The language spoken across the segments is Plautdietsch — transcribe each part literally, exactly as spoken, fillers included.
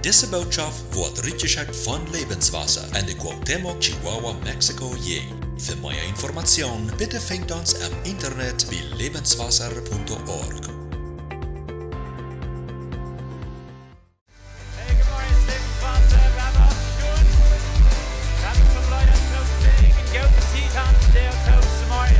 Dise Bootschoft woat rutjeschekjt von Lebenswasser en de Cuauhtémoc, Chihuahua, Mexiko Jäajent. Fa mea Information, bitte finjt ons em Internet bie lebenswasser punto org. Hey, good morning, it's Lebenswasser. Wir haben auch Stunden. Wir haben schon Leute zum Singen, guten Tiet haben, der zum Morgen.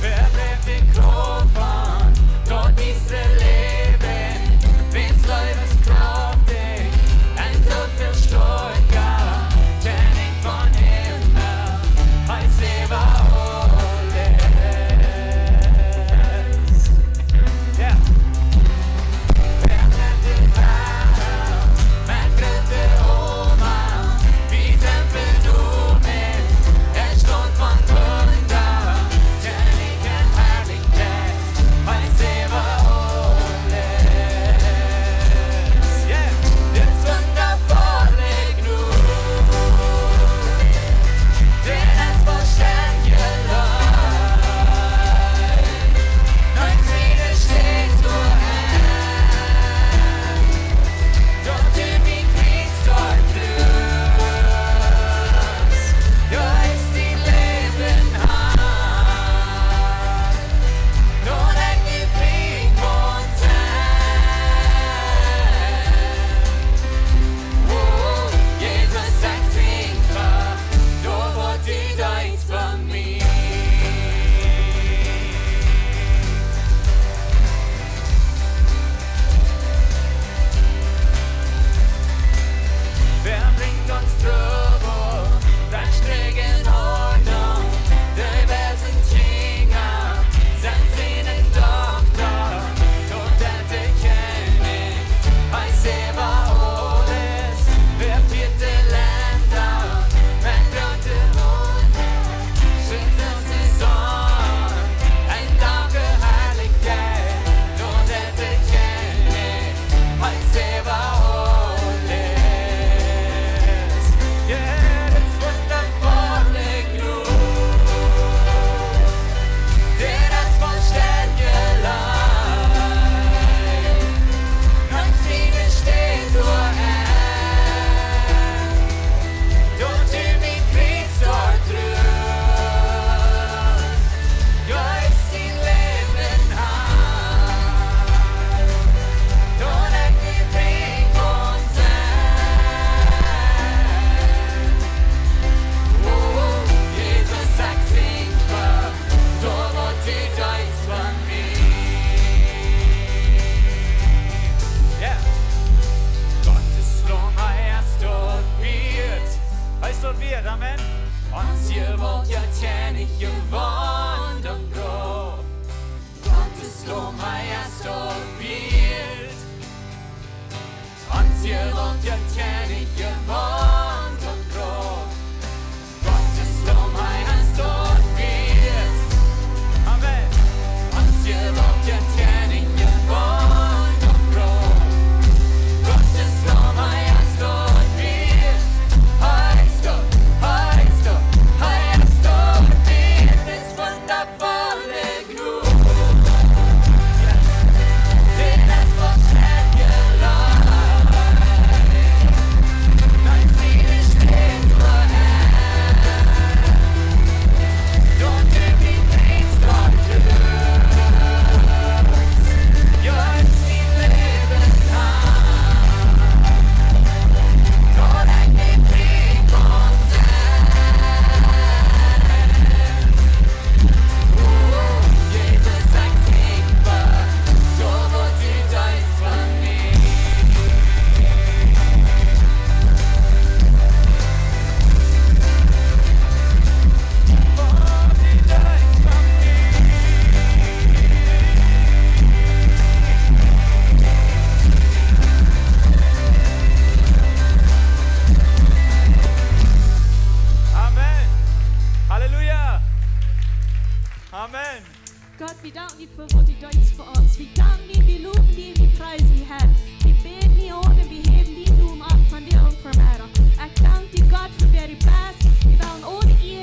Wer bleibt in Kofern, dort ist der Leben, wenn's Leibes Kraft, ein so viel stärker, kenn ich von Himmel, heiß über alles. Yeah. Wer brinjt ons Trubbel? Daut sträjcht en Ordnunk. De Welt sent Kjinja, sent siene Dochta, doa deit de Kjennich, hee es äwa aules. Wer fieet de Lenda met groote Wunda? Schitzt ons de Sonn, een Dank de Harlichkjeit, doa deit de Kjennich, hee es äwa aules. Jedes wundafolle Jnod, dee es vollstendje Leew, un siene Städ doa en. Daut du mie kjrichst, doa troost, jeist dien Läwen han, daut ekj mie frie kaun sennen. Oh, Jesus, ekj sing fa, doa waut du deist fa mie. Yeah. Gottes Laum, hee es doa wieet. Hee es doa wieet, amen. Ons hia woat jo Kjennich jewant un groot. Gottes Laum, hee es doa wieet. Ons hia woat jo Kjennich jewant un groot. Gottes Laum, hee es doa wieet. Amen. Ons hia woat jo Kjennich jewant un groot. Gottes Laum, hee es doa wieet. Hee es doa, hee es doa, hee es doa wieet. Dit es wundafolle Jnod. Amen. Halleluja. Amen. Gott, wie danken die fa waut du deist fa ons. Wie danken die, wie lowen die, wie priesen die, Herr. Wie bäden die aun un wie häwen die Nomen opp von die Unvermehrung. Ekj dank die, Gott, fa wäa du best. Wie wellen aule Ea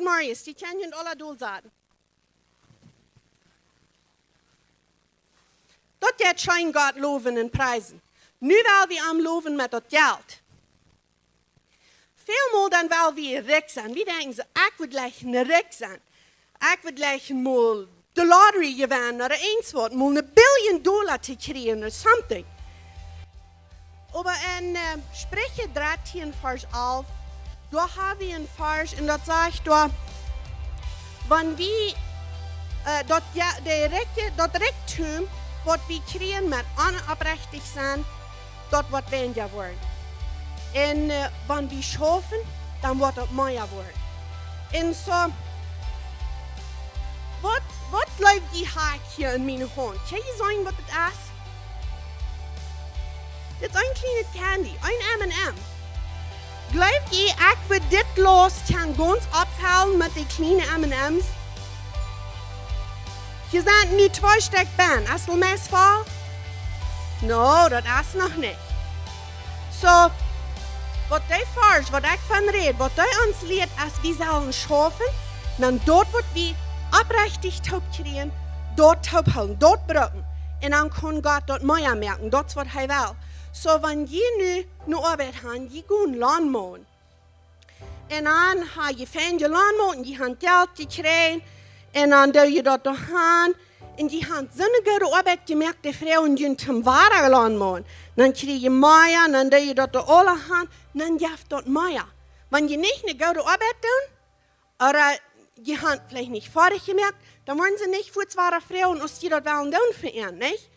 Marius, dee kjennen junt aula dol sajen. Daut jeit scheen, Gott lowen un priesen. Nu well wie am lowen met daut Jelt. Välmol dan well wie rikj sennen. Wie denkjen soo: "Ekj wudd jleichen rikj sennen. Ekj wudd jleichen mol de lottery jewennen ooda irjentwaut, mol een billion Dolla to kjrieen or something." Oba en, äh, Spricha dartieen, Varsch alf, doa ha wie een Varsch un daut sajcht doa, wan wie, äh, daut, jo, de Rikj-, daut Rikjdom, waut wie kjrieen met onoprechtich sennen, daut woat weinja woaren. Un, äh, wan wie schaufen, dan woat daut mea woaren. Un soo, waut, waut jleew jie, ha ekj hia en miene Haunt? Kjenn jie seenen, waut daut es? Dit es een kjlienet candy, een M and M. Jleew jie, ekj wudd dit Glaus kjennen gaunz oppfellen met de kjliene M and M's? Hia sent nu twee Stekj benn. Es daut meist voll? No, daut es noch nich. Soo, waut dee Varsch, waut ekj von räd, waut dee ons lieet, es, wie sellen schaufen, dan daut, waut wie oprechtich toop kjrieen, daut toop hoolen, daut brucken. Un dan kaun Gott daut mea moaken, daut es, waut hee well. Soo, wan jie nu ne Oabeit han, jie gonen Lawn mowen. Un dan ha jie fein jelawn mowen, jie han Jelt jekjräajen, un dan doo jie daut doa han, un jie han soone goode Oabeit jemoakt, dee froagen junt toom wada Lawn mowen. Dan kjrie jie mea, un dan doo jie daut doa aula han, dan jeft daut mea. Wan jie nich ne goode Oabeit doonen, ooda jie han veleicht nich foadich jemoakt, dan woaren see nich fuaz wada froagen, aus jie daut wellen doonen fa an, nich?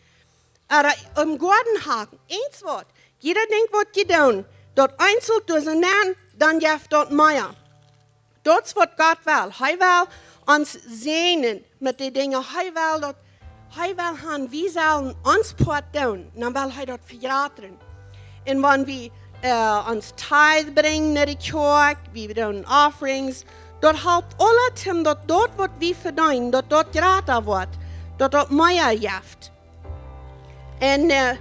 Ooda em Goaden hacken, irjentwaut. Jieda Dinkj, waut jie doonen, daut eenselt doa soo nenn, dan jeft daut mea. Daut es, waut Gott well. Hee well ons säajnen met de Dinja. Hee well daut, hee well han, wie sellen ons Poat doonen. Dan well hee daut vejratren. Un wan wie, äh, ons Tithe brinjen no de Kjoakj, wie doonen Offerings, daut halpt aula toom, daut daut, waut wie vedeenen, daut daut jrata woat, daut daut mea jeft. Un, äh,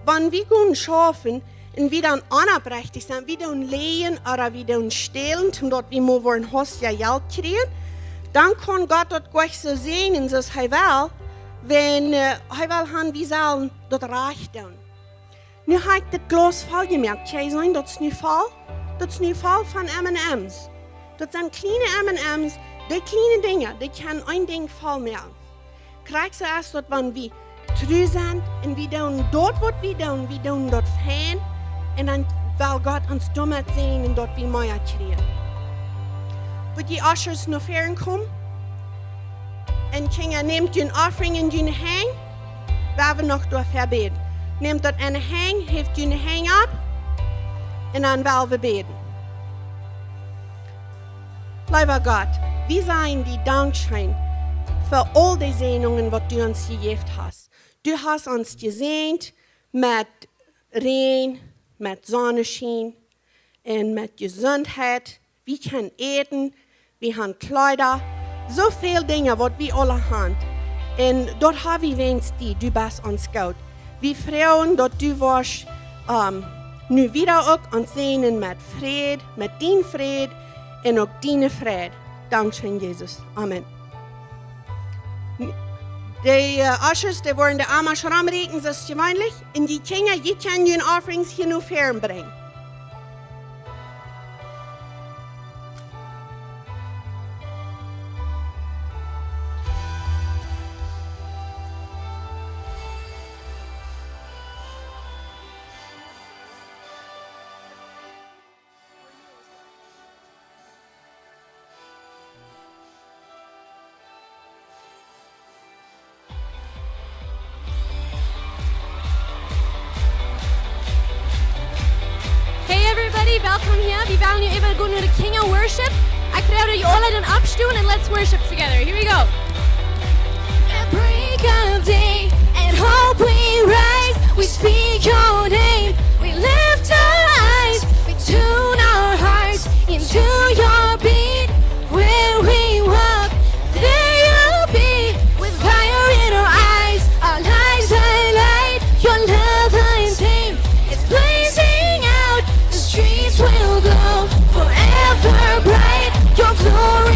wan wie gonen schaufen un wie dan onoprechtich sent, wie doonen läajen ooda wie doonen stälen, toom daut wie mol woaren hastja Jelt kjrieen, dan kaun Gott daut goanich soo säajnen, soo aus hee well, wan, äh, hee well han, wie sellen daut rajcht doonen. Nu ha ekj dit Glaus voll jemoakt. Kjenn jie seenen, daut es nu voll. Daut es nu voll von M and M's. Daut sent kjliene M and M's, dee kjliene Dinja, dee kjennen een Dinkj voll moaken. Krakjt soo es daut, wan wie tru sent un wie doonen daut, waut wie doonen, wie doonen daut fein, un dan well Gott ons doamet säajnen, daut wie mea kjrieen. Wudd jie Ushers no väaren komen? Un Kjinja, nämt jun Offering en june Henj. Wie haben noch doafäa bäden. Nämt daut en de Henj, häft june Henj opp, un dan well wie bäden. Leewa Gott, wie sajen die Dankscheen fa aul de Säajnungen, waut du ons jejäft hast. Du hast ons jesäajent met Räajen, met Sonneschien un met Jesuntheit. Wie kjennen äten, wie han Kjleeda, soo väl Dinja, waut wie aula han. Un daut ha wie wäajens die, du best ons goot. Wie froagen, daut du woascht, ähm, nu wieda uk ons säajnen met Fräd, met dien Fräd un uk diene Freid. Dankscheen, Jesus. Amen. De, äh, Ushers, dee woaren de Amish romrieekjen, soo aus jeweenlich. Un dee Kjinja, dee kjennen june Offerings hia no väaren brinjen. Hey everybody, welcome here. Wie woaren nu äwa gonen no de Kjinja Worship. Ekj froag junt aula dan oppstonen and let's worship together. Here we go. At break of day, at hope we rise. We speak your name, we lift our eyes, we tune our hearts into your beat. Where we walk, there you'll be. With fire in our eyes, our lives highlight your love untamed. It's blazing out, the streets will glow, forever bright, your glory.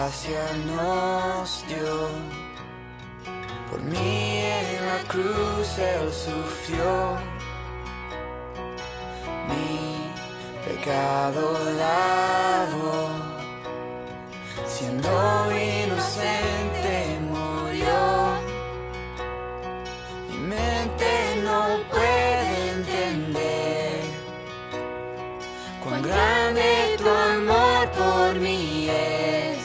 Gracia nos dio, por mí en la cruz él sufrió, mi pecado lavó, siendo inocente murió. Mi mente no puede entender cuán grande tu amor por mí es.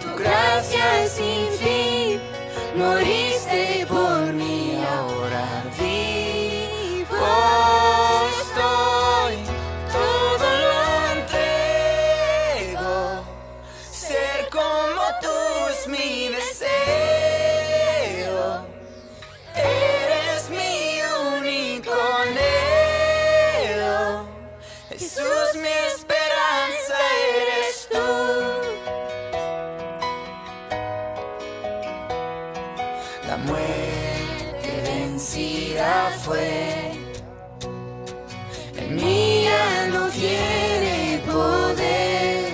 Tu gracia es sin fin, moriste por mí, ahora vivo estoy, todo lo entrego. Ser como tú es mi deseo. Eres mi único anhelo. Jesús, mi esperanza eres tú. La muerte vencida fue. En mí ya no tiene poder.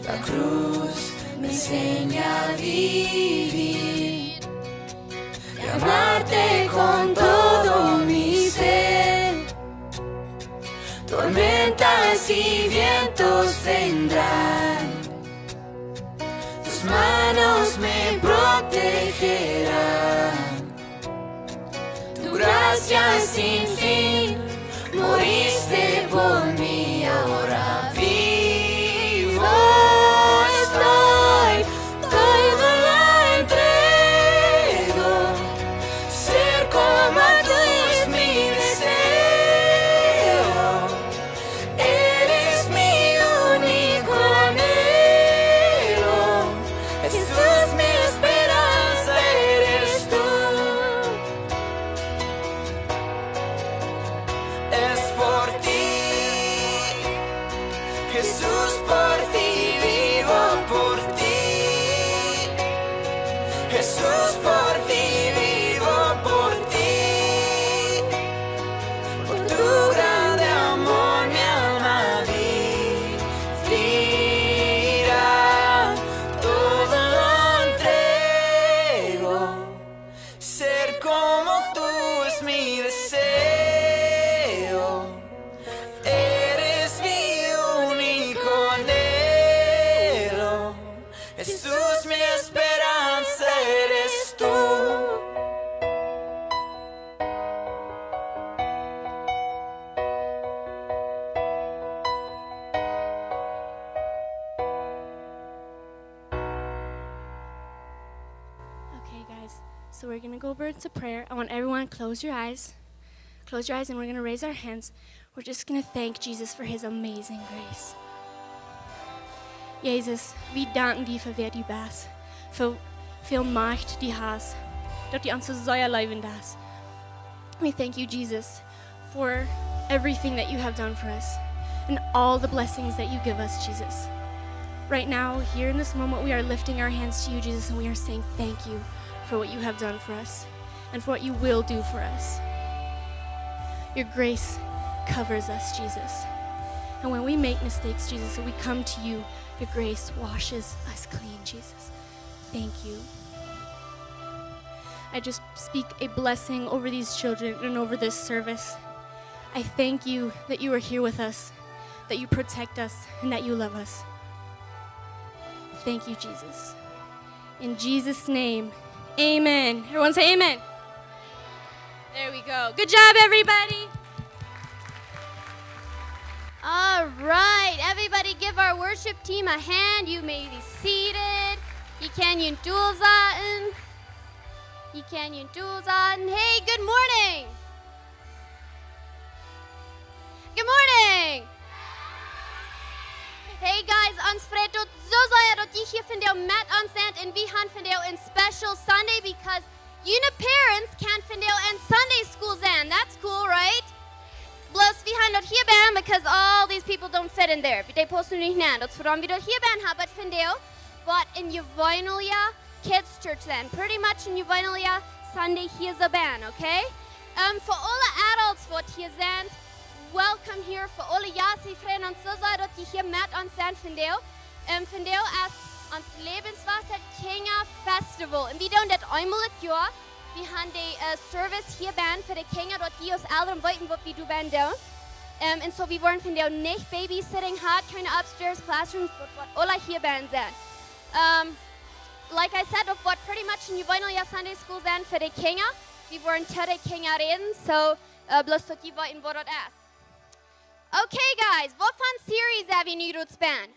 La cruz me enseña a vivir y amarte con todo mi ser. Tormentas y vientos vendrán, tus manos me protegerán. Tu gracia sin fin, moriste por mí, ahora vivo estoy, todo lo entrego. Ser como tú es mi deseo. Eres mi único anhelo. Jesús, mi esperanza eres tú. Es por ti, Jesús, por ti vivo, por ti. Jesús, por ti vivo, por ti. Por tu grande amor mi alma vivirá. Todo lo entrego. Ser como tú es mi deseo. Eres mi único anhelo. Jesús, mi esperanza eres tú. Okay, guys, so we're gonna go over to prayer. I want everyone to close your eyes. Close your eyes, and we're gonna raise our hands. We're just gonna thank Jesus for his amazing grace. Jesus, wie danken die fa wäa du best, fa väl Macht du hast, daut du ons soo sea leewen deist. We thank you, Jesus, for everything that you have done for us and all the blessings that you give us, Jesus. Right now, here in this moment, we are lifting our hands to you, Jesus, and we are saying thank you for what you have done for us and for what you will do for us. Your grace covers us, Jesus. And when we make mistakes, Jesus, we come to you. Your grace washes us clean, Jesus. Thank you. I just speak a blessing over these children and over this service. I thank you that you are here with us, that you protect us, and that you love us. Thank you, Jesus. In Jesus' name, amen. Everyone say amen. There we go. Good job, everybody. All right, everybody give our worship team a hand. You may be seated. You can you doolzaten. You can you doolzaten. Hey, good morning. Good morning. Hey guys, ons freit daut soo sea daut jie hia vondoag met ons sent un wie han vondoag een special Sunday because june parents kjennen vondoag en Sunday school sennen. That's cool, right? Bloos wie han daut hia bie because all these people don't fit in there. Dee paussen nich nenn. Daut es wuarom wie daut hia bie han, but vondoag woat en jeweenelja kids church sennen. Pretty much en jeweenelja Sunday hia soo bie, okay? Um, fa aule adults waut hia sent, Welcome here fa aule Jast. Wie freien ons soo sea, daut jie hia met ons sent vondoag. Ähm, vondoag es ons Lebenswasser Kinja Festival. Un wie doonen daut eemol daut Joa. Wie haben de, äh, Service hia bennen fa de Kinja, daut dee aus Elren weeten, waut wie doa bennen doonen. Ähm, un soo, wie woaren vondoag nich babysitting haben, kjeene upstairs classrooms, daut woat aules hia bennen sennen. Ähm, like I said, daut woat pretty much een juvenile Sunday school sennen fa de Kinja. Wie woaren to de Kinja räden, soo, äh, bloos daut jie weeten, waut daut es. Okay, guys, waut fa een series hab wie nu doa bennen?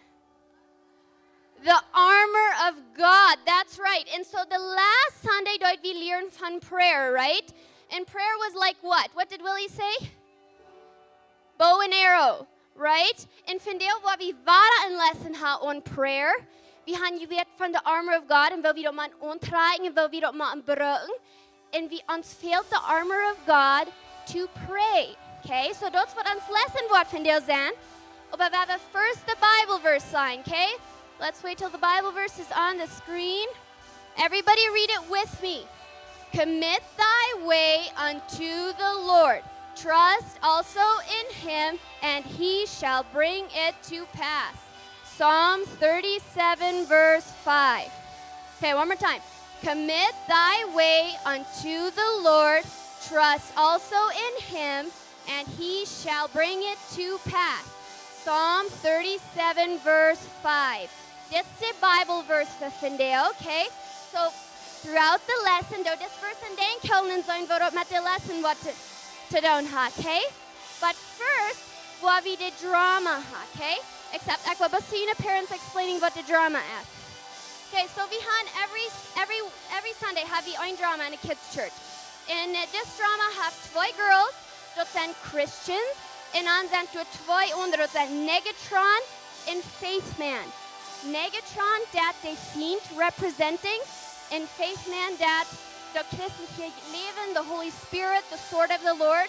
The armor of God. That's right. And so the last Sunday deed wie lieren von prayer, right? And prayer was like what? What did Willie say? Bow and arrow, right? Un vondoag woa wie wada een lesson haben on prayer. Wie haben jelieet von the armor of God un woo wie daut motten auntrakjen un woo wie daut motten brucken. Un wie, ons fält the armor of God to pray. Okay, so daut es waut ons lesson woat vondoag sennen. Oba wie woaren first the Bible verse sajen, okay? Let's wait till the Bible verse is on the screen. Everybody read it with me. Commit thy way unto the Lord. Trust also in him, and he shall bring it to pass. Psalm thirty-seven, verse five. Okay, one more time. Commit thy way unto the Lord, trust also in him, and he shall bring it to pass. Psalm thirty-seven, verse five. Dit es de Bible verse fa vondoag, okay? So, throughout the lesson, doo dis verse en denkj hoolen un seenen waut daut met de lesson waut to, to doonen haft, okay? But first, woa wie de drama haben, okay? Except, ekj well bloos to june parents explaining waut de drama es. Okay, so wie haben every, every, every Sunday hab wie een drama en de kids church. Un, äh, dis drama haft twee girls, daut sent Christians, un dan sent doa twee aundre, daut sent Negatron un Faith Man. Negatron, daut de Fient representing, un Faith Man, daut daut christelje Läwen, the Holy Spirit, the sword of the Lord,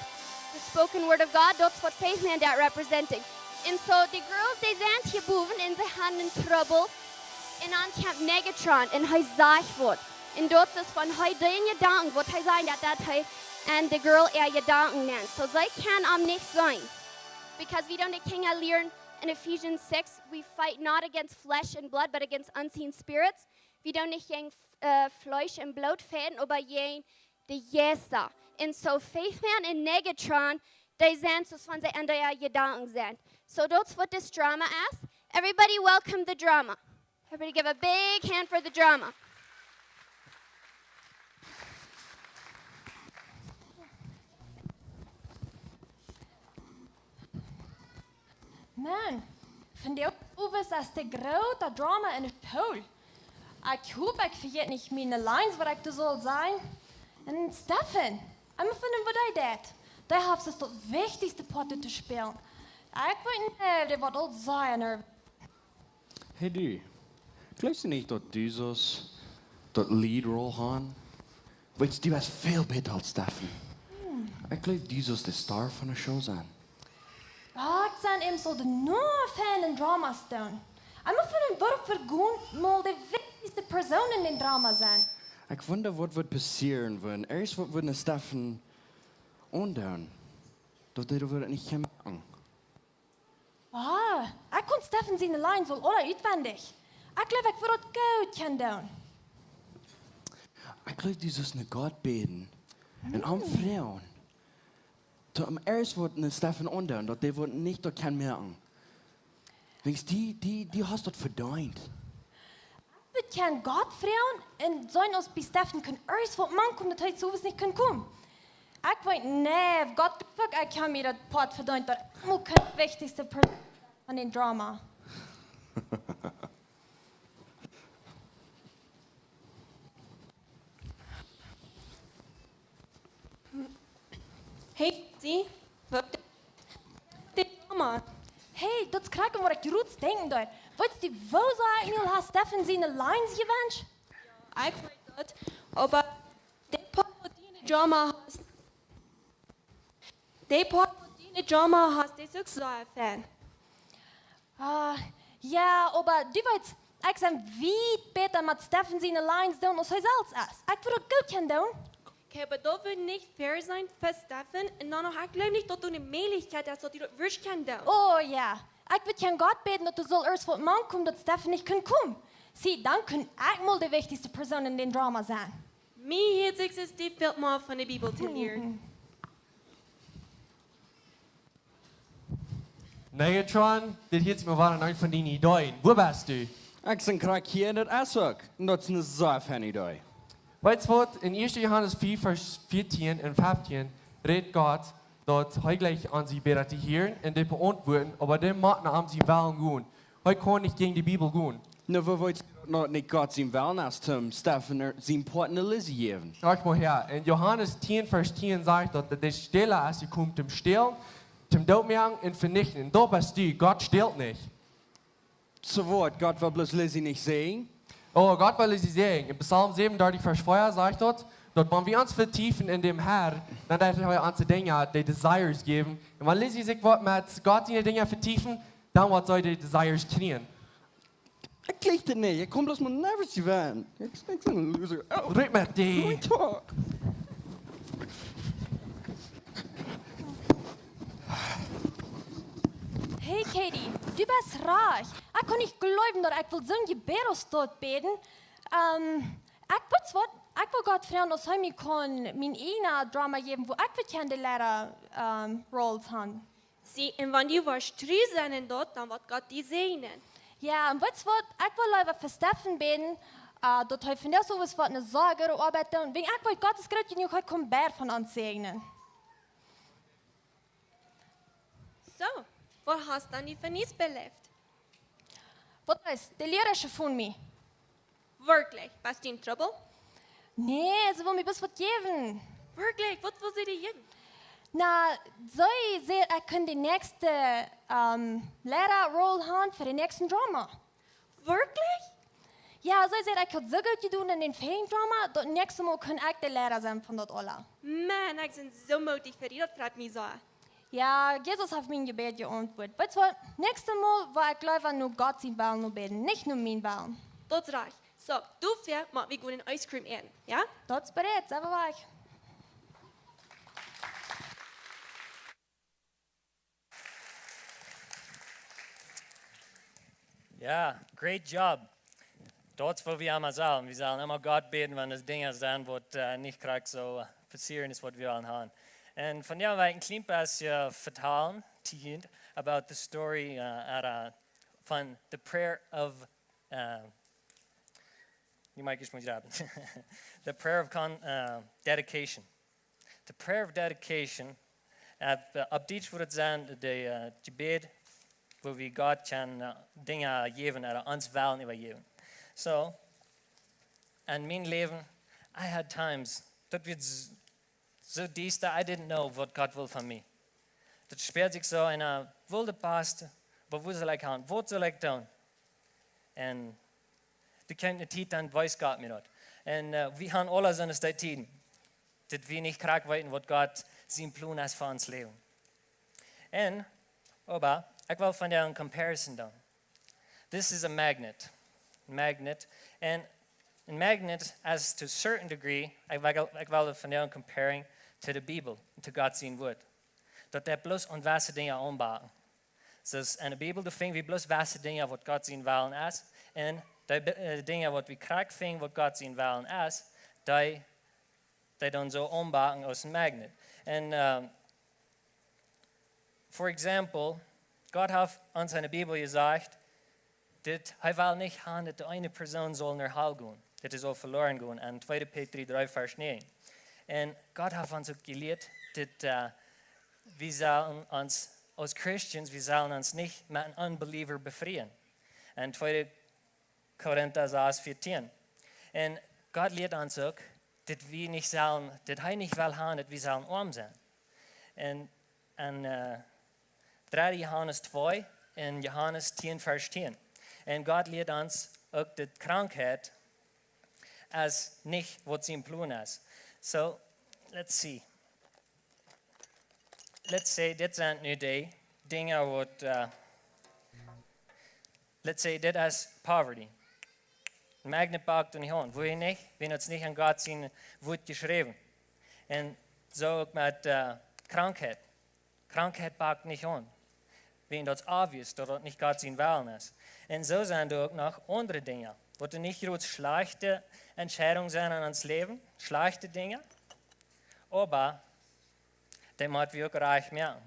the spoken word of God, daut es waut Faith Man daut representing. Un so, de girls, dee sent hia bowen un see haben een Trubbel. Un dan kjemt Negatron un hee sajcht waut. Un daut es von hee dee Jedanken, waut hee sajcht, daut, daut hee aun de girl äa Jedanken nant. So, see kaun am nich seenen. Because wie doonen de Kinja lieren in Ephesians six, we fight not against flesh and blood, but against unseen spirits. Wie doonen nich jäajen, äh, Fleesch un Bloot fajchten, oba jäajen de Jeista. Un so Faith Man un Negatron, dee sent soo aus wan see aun äa Jedanken sent. So daut es waut dis drama es. Everybody welcome the drama. Everybody give a big hand for the drama. Maun, vondoag owes es de groote drama en de School. Ekj hop, ekj vejät nich miene lines, waut ekj doa saul sajen. Un Stefan, ekj mott finjen, waut hee deit. Dee haft daut wichtichste Poat to spälen. Ekj weet nich, dee woat aul sea nervös. Hey du, jleefst du nich, daut du saust daut lead role haben? Weetst, du best väl bäta aus Stefan. Ekj jleew, du saust de Star von de Show sennen. Ekj sie emma soo de no Fan en dramas doonen. Ekj mott finjen, waut fa goot mol de wichtichste Persoon en dän drama sennen. Ekj wunda, waut woat passieren, wan eascht waut woat Stefan aundoonen, daut hee daut nich kaun moaken. Ah, ekj kaun Stefan siene lines aul aule utwendich. Ekj jleew, ekj wudd daut goot kjennen doonen. Ekj jleew, du saust no Gott bäden un am froagen, daut hee eascht waut Stefan aundoonen, daut hee waut nich daut kaun moaken. Weetst, du, du, du hast daut vedeent. Wie kjennen Gott froagen un seenen aus bie Stefan kaun eascht waut mankomen, daut hee soo nich kaun komen. Ekj weet, nä, Gott, ekj kaun mie daut Poat vedeenen, daut ekj mott de wichtichste Persoon von dän drama. Hey, see, waut de drama. Hey, daut es krakjt waut ekj jrods denkjen deed. Weetst du, woo sea ekj mie aul ha Stefan siene lines jewenscht? Ekj weet daut, oba de Poat, waut du en de drama hast, de Poat, waut du en de drama hast, dee es uk sea fein. Ah, jo, oba du weetst, ekj sie wiet bäta met Stefan siene lines doonen aus hee selfst es. Ekj wudd daut goot kjennen doonen. Okay, oba daut wudd nich fair sennen fa Stefan. Un dan noch, ekj jleew nich, daut doa ne Mäajlichkjeit es, daut dee daut wurscht kjennen doonen. Oh jo. Ekj wudd kjeen Gott bäden, daut doa saul irjent waut mankomen, daut Stefan nich kaun komen. See, dan kunn ekj mol de wichtichste Persoon en dän Drama sennen. Mie hieet sikj, see es dee väl mea von de Bibel to lieren. Megatron, dit hieet sikj mau waut aun eent von diene Ideeen. Wua best du? Ekj sie krakjt hia en daut Aswak. Un daut es ne sea feine Idee. Weetst waut? En ieeschte Johanes fief, Varsch vieetieen un feftieen rät Gott, daut hee jlikjt aun siene Bäda to hieren un dee beauntwuaden, oba dee motten no am sienen Wellen gonen. Hee kaun nich jäajen de Bibel gonen. Nu, woo weet hee daut nich Gott sien Wellen es, toom Stefan sienen Poat ne Lizzie jäwen? Horch mau häa. En Johanes tieen, Varsch tieen sajcht daut, daut de Stäla es jekomen toom stälen, toom dootmoaken un venichten. Daut best du, Gott stält nich. Soo waut, Gott well bloos Lizzie nich säajnen? Oh, Gott well Lizzie säajnen. En Psalm säwenundartich, Varsch vea sajcht daut, daut wan wie ons vetiefen en däm Herr, dan deit hee ons de Dinja, de desires jäwen. Un wan Lizzie sikj woat met Gott siene Dinja vetiefen, dan woat see de desires kjrieen. Ekj jlikj dit nich. Ekj kaun bloos mau nervous woaren. Ekj, ekj sie een loser. Oh. Rut met die. Real talk. Hey Katie, du best rajcht. Ekj kaun nich jleewen, daut ekj well soon Jebäd aus daut bäden. Ähm, ekj, weetst waut? Ekj well Gott froagen, aus hee mie kaun mien eejnet Drama jäwen, wua ekj woa kjennen de Leida, ähm, Roles han. See, un wan du woascht tru sennen en daut, dan woat Gott die säajnen. Jo, un weetst waut? Ekj well leewa fa Stefan bäden, äh, daut hee vondoag soo waut ne sea goode Oabeit deit. Wäajen ekj weet, Gott es groot jenuach, hee kaun beid von ons säajnen. Soo, waut hast dan du fa Niees beläft? Waut es? De Lierarsche von mie. Werkjlich? Best du en Trubbel? Nä, see well mie bloos waut jäwen. Werkjlich? Waut well see die jäwen? Na, see säd, ekj kunn de näakjste, ähm, Leida-Role han fa de näakjste Drama. Werkjlich? Jo, see säd, ekj haud soo goot jedonen en dän väajen Drama, daut näakjste Mol kunn ekj de Leida sennen von daut aula. Maun, ekj sie soo mootich fa die, daut freit mie soo. Jo, Jesus haft mien Jebäd jeauntwuat. Weetst waut? Näakjste Mol woa ekj leewa no Gott sienen Wellen no bäden, nich no mienen Wellen. Daut es rajcht. Soo, doafäa motten wie gonen Ice Cream äten, jo? Daut es bereit, sent wie wajch. Jo, great job. Daut es waut wie emma sellen. Wie sellen emma Gott bäden, wan et Dinja sent, waut, äh, nich krakjt soo, äh, passieren es, waut wie wellen han. Un vondoag well ekj een kjlien bät vetalen to junt about the story, äh, at, äh, von the prayer of, äh, you might just want to The prayer of con-, äh, dedication. The prayer of dedication, äh, opp Dietsch wudd et sennen, de, äh, Jebäd, wua wie Gott kjennen, äh, Dinja jäwen, ooda ons Wellen äwajäwen. Soo, en mien Läwen, I had times, daut wia s-, soo diesta, I didn't know waut Gott wull von mie. Daut späad sikj soo en, äh, woo de Past, oba wua saul ekj gonen, waut saul ekj doonen? Un doa kjeem ne Tiet, dan wees Gott mie daut. Un, äh, wie han aula soone Tieden, daut wie nich krakjt weeten, waut Gott sien Plon es fa ons Läwen. Un, oba, ekj well vondoag ne comparison doonen. This is a magnet. Magnet. And a magnet, as to a certain degree, ekj well, ekj well vondoag comparing to the Bible, to Gott sien Wuat. Daut deit bloos aun jewesse Dinja aunbauen. Soo, en de Bibel, doa finj wie bloos jewesse Dinja, waut Gott sien Wellen es. Un dee Bi-, äh, Dinja, waut wie krakjt finjen, waut Gott sien Wellen es, dee, dee doonen soo aunbauen aus een magnet. Un, ähm, for example, Gott haft ons en de Bibel jesajcht, daut hee well nich han, daut de eene Persoon saul no Hal gonen, daut dee saul veloren gonen, en tweede Petrus dree, Varsch näajen. Un Gott haft ons uk jelieet, daut, äh, wie sellen ons, aus Christen, wie sellen ons nich met een unbeliever befrieen. En tweede Korinta sas, vieetieen. Un Gott lieet ons uk, daut wie nich sellen, daut hee nich well han, daut wie sellen oam sennen. Un, un, äh, dredde Johanes twee un Johanes tieen, Varsch tieen. Un Gott lieet ons uk, daut Krankheit es nich waut sien Plon es. So, let's see. Let's say, dit sent nu de Dinja waut, äh, let's say, dit es poverty. Magnet pakt doa nich aun. Woo nich? Wiels et es nich en Gott sien Wuat jeschräwen. Un soo uk met äh, Krankheit. Krankheit pakt nich aun. Wäajen daut es obvious, daut daut nich Gott sien Wellen es. Un soo sent doa uk noch aundre Dinja, waut doa nich groot schlajchte Entscheidungen sent en ons Läwen, schlajchte Dinja, oba dee mott wie uk rajcht moaken.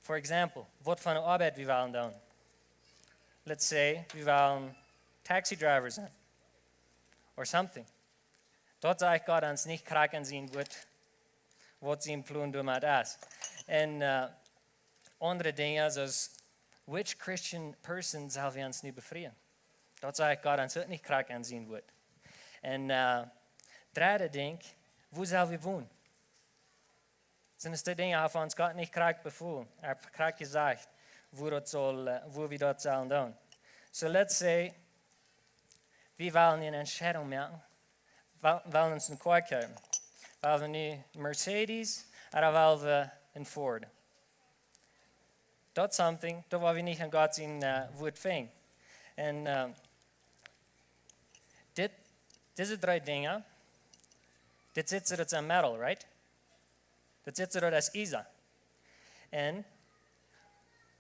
For example, waut fa ne Oabeit wie wellen doonen. Let's say, wie wellen taxi driver sennen. Or something. Daut sajcht Gott ons nich krakjt en sien Wuat, waut sien Plon doamet es. Un äh, aundre Dinja, soo aus, which Christian person sell wie ons nu befrieen? Daut sajcht Gott ons uk nich krakjt en sien Wuat. Un äh, dredde Dinkj, wua sell wie wonen? Sent dee Dinja, haft ons Gott nich krakjt befoolen, hee haft krakjt jesajcht, wua daut saul, äh, wua wie daut sellen doonen. So let's say, wie wellen ne Entscheidunk moaken, wel-, wellen ons ne Koa kjeepen. Wellen wie nu Mercedes, ooda wellen wie een Ford? Daut something, daut woa wie nich en Gott sien äh, Wuat finjen. Un äh, dit, dise dree Dinja, dit sitt soo, daut es een metal, right? Daut sitt soo, daut es easy. Un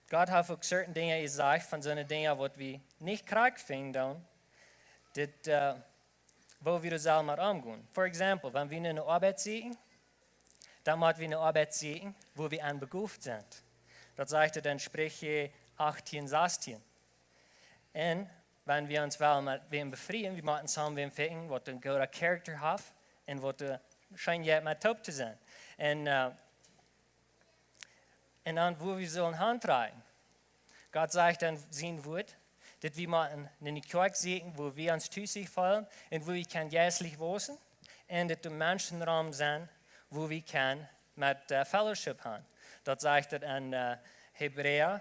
Gott haft uk certain Dinja jesajcht von soone Dinja, waut wie nich krakjt finjen doonen, dit äh, woo wie doa sellen met omgonen. For example, wan wie ne Oabeit sieekjen, dan mott wie ne Oabeit sieekjen, wua wie aun begoft sent. Daut sajcht et en Spricha achtieen sastieen. Un wan wie ons wellen met wäm befrieen, wie motten soo wäm finjen, waut een gooda character haft un waut doa schient met toop to sennen. Un äh, un dan, wua wie sellen hantrakjen. Gott sajcht en sien Wuat, daut wie motten ne Kjoakj sieekjen, wua wie ons tus feelen un wua wie kjennen jeistlich wausen. Un daut doa Menschen rom sent, wua wie kjennen met äh, fellowship haben. Daut sajcht et en äh, Hebräa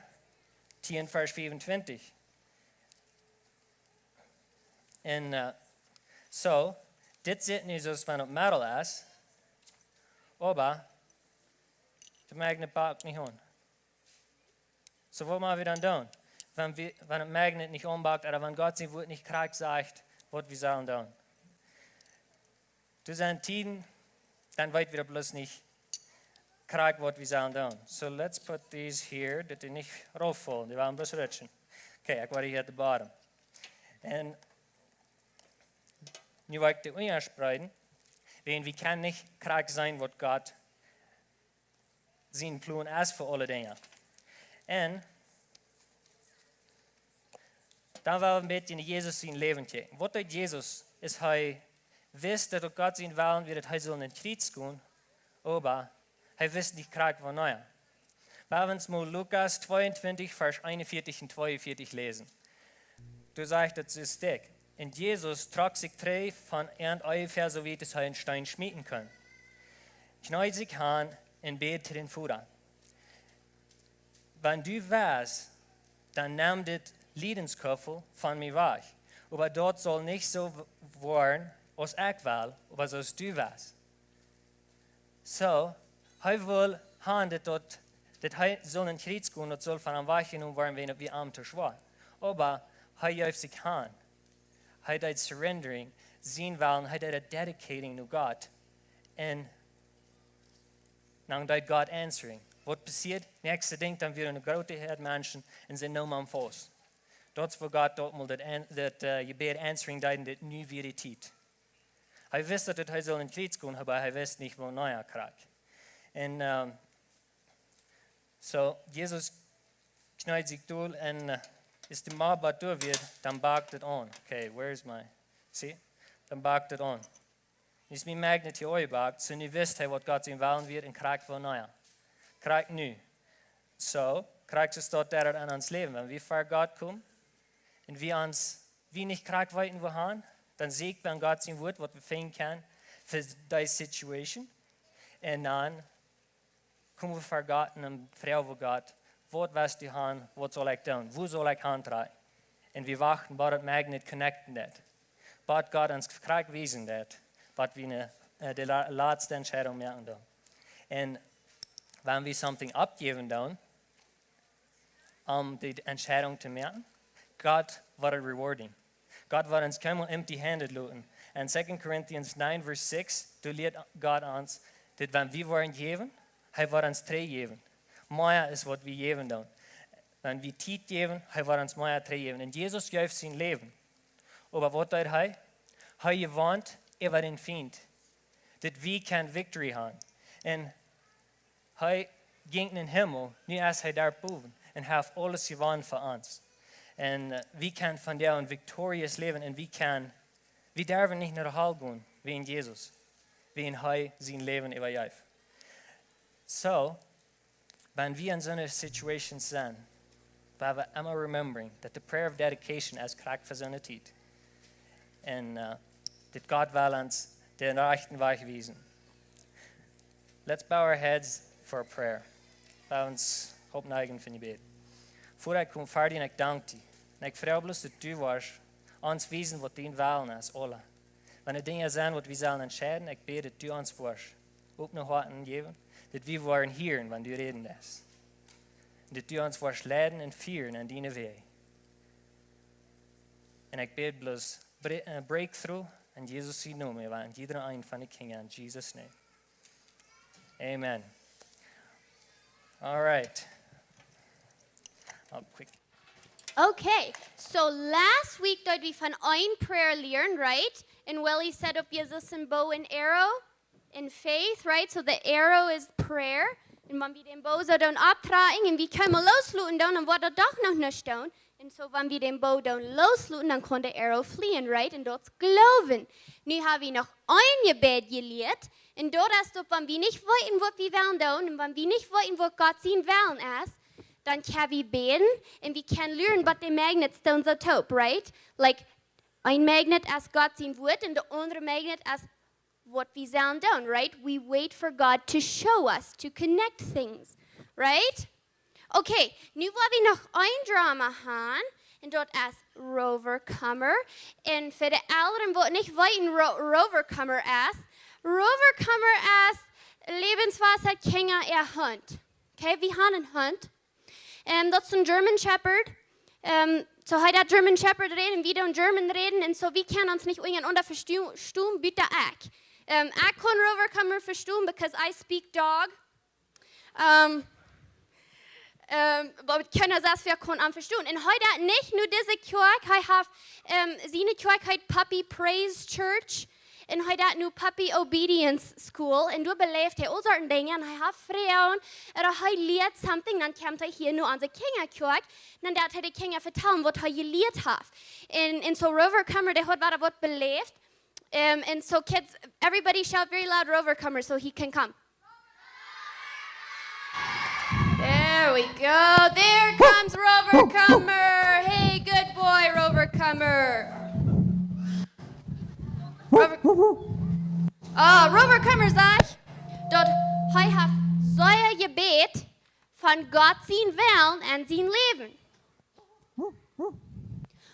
tieen, Varsch fiefuntwintich. Un äh, so, dit sitt nu soo aus wan et metal es, oba de magnet pakt nich aun. So, waut motten wie dan doonen? Wan wie, wan et magnet nich aunpakt, ooda wan Gott sien Wuat nich krakjt sajcht, waut wie sellen doonen. Doa sent Tieden, dan weet wie daut bloos nich krakjt, waut wie sellen doonen. So let's put these here, daut dee nich rauffaulen, dee woaren bloos rutschen. Okay, ekj woa hia opp de bottom. Un nu woa ekj dee utspreeden, wäajen wie kjennen nich krakjt seenen, waut Gott sien Plon es fa aule Dinja. Un dan well wie een bät no Jesus sien Läwen kjikjen. Waut deed Jesus? Es hee wist, daut uk Gott sien Wellen wia, daut hee sull aum Kjriez gonen, oba hee wist nich krakjt wanea. Well wie ons mol Lukas tweeuntwintich, Varsch eenunvieetich un tweeuntwintich läsen. Doa sajcht et soo stekj: Un Jesus trock sikj trigj von an onjefäa soo wiet aus hee een Steen schmieten kunn, kjneed sikj han un bäd to dän Voda: Wan du west, dan nemm dit Liedenskuffel von mie wajch. Oba daut saul nich soo w-, woaren aus ekj well, oba soo aus du west. So, hee wull han, daut, daut, daut hee sull aum Kjriez gonen, daut sull von am wajchjenomen woaren, wan et wia am too schwoa. Oba hee jeef sikj han. Hee deed surrendering, sien Wellen, hee deed et dedicating no Gott. Un dan deed Gott answering. Waut passieed? Näakjste Dinkj, dan wia ne groote Häad Menschen un see neemen am faust. Daut es wua Gott daut mol daut an-, daut äh, Jebäd answering deed, un daut nu wia de Tiet. Hee wist, daut hee sull aum Kjriez gonen, oba hee wist nich, wanea krakjt. Un ähm, so, Jesus kjneed sikj dol un äh, aus de Mob doa wia, dan pakt et aun. Okay, where is my, see? Dan pakt et aun. Nu es mien magnet hia aunjepakt, so nu wist hee, waut Gott sien Wellen wia un krakjt wanea. Krakjt nu. So, krakjt soo es daut doa en ons Läwen. Wan wie ver Gott komen un wie ons, wie nich krakjt weeten, wua han, dan sieekj wie en Gott sien Wuat, waut wie finjen kjennen fa dee Situation. Un dan komen wie ver Gott un dan froagen wie Gott: Waut west du han, waut saul ekj doonen, wua saul ekj hantrakjen? Un wie wachten, bat daut magnet connecten deed. Bat Gott ons krakjt wiesen deed, waut wie ne, äh, de la-, latste Entscheidunk moaken doonen. Un wan wie something aufjäwen doonen, om dee Entscheidunk to moaken, Gott woat et rewarding. Gott woat ons kjeenmol empty-handed loten. En Second Corinthians nine verse six, doa lieet Gott ons, Daut wan wie woaren jäwen, hee woat ons trigj jäwen. Mea es waut wie jäwen doonen. Wan wie Tiet jäwen, hee woat ons mea trigj jäwen. Un Jesus jeef sien Läwen. Oba waut deed hee? Hee jewonn äwa dän Fient. Daut wie kjennen victory haben. Un hee jinkj en dän Himmel, nu es hee doa bowen un haft aules jewonnen fa ons. Un, äh, wie kjennen von doa een victorious Läwen un wie kjennen, wie derwen nich no de Hal gonen, wäajen Jesus, wäajen hee sien Läwen äwajeef. So, wan wie en soone Situations sent, woa wie emma remembering that the prayer of dedication es krakjt fa soone Tiet. Un, äh, daut Gott well ons dän rajchten Wajch wiesen. Let's bow our heads for a prayer. Lot ons Hoop neijen fa Jebäd. Voda, ekj kom ver die un ekj dank die. Un ekj froag bloos daut du woascht ons wiesen waut dien Wellen es, aule. Wan doa Dinja sent waut wie sellen entscheiden, ekj bäd daut du ons woascht opne Hoaten jäwen, daut wie woaren hieren wan du räden deist. Un daut du ons woascht leiden un fieren en diene Wäaj. Un ekj bäd bloos bre-, äh, breakthrough en Jesus sienen Nomen, äwa en jieda eenen von de Kjinja, in Jesus' name. Amen. All right. I'll quick. Okay, so last week deed wie von een prayer lieren, right? And Willie said up Jesus and bow and arrow in faith, right? So the arrow is prayer. Un wan wie dän Bow soo doonen opptrakjen un wie kjennen loosloten doonen, dan woat daut doch noch nuscht doonen. Un so, wan wie dän Bow doonen loosloten, dan kaun de arrow flieen, right? Un daut es Gloowen. Nu ha wie noch een Jebäd jelieet. Un daut es daut, wan wie nich weeten waut wie wellen doonen, un wan wie nich weeten waut Gott sien Wellen es, dan kjenn wie bäden un wie kjennen lieren waut de magnets doonen soo toop, right? Like, een magnet es Gott sien Wuat un de aundre magnet es waut wie sellen doonen, right? We wait for God to show us, to connect things, right? Okay, nu woa wie noch een Drama han, un daut es Rovercomer. Un fa de Elren waut nich weeten Ro-, Rovercomer es, Rovercomer es Lebenswasser Kjinja äa Hunt. Okay, wie han een Hunt. Ähm, daut es een German Shepherd. Ähm, so hee deit German Shepherd räden, wie doonen German räden, un so wie kjennen ons nich unjarenaunda vesto-, vestonen, buta ekj. Ähm, ekj kaun Rovercomer vestonen, because I speak dog. Ähm, ähm, oba kjeena selfst kaun am vestonen. Un hee deit nich no dise Kjoakj, hee haft, ähm, siene Kjoakj heet Puppy Praise Church. Un hee deit no Puppy Obedience School. Un doa beläft hee aul Sorten Dinja. Un hee haft Froagen. Ooda hee lieet something. Dan kjemt hee hia no onse Kjinjakjoakj. Un dan deit hee de Kjinja vetalen waut hee jelieet haft. Un, un so Rovercomer, dee haud wada waut beläft. Um, and so kids, everybody shout very loud, "Rovercomer," so he can come. There we go. There comes Rovercomer. Hey, good boy, Rovercomer. Rover- oh, Rovercomer sajcht daut hee haft sea jebät von Gott sien Wellen en sien Läwen.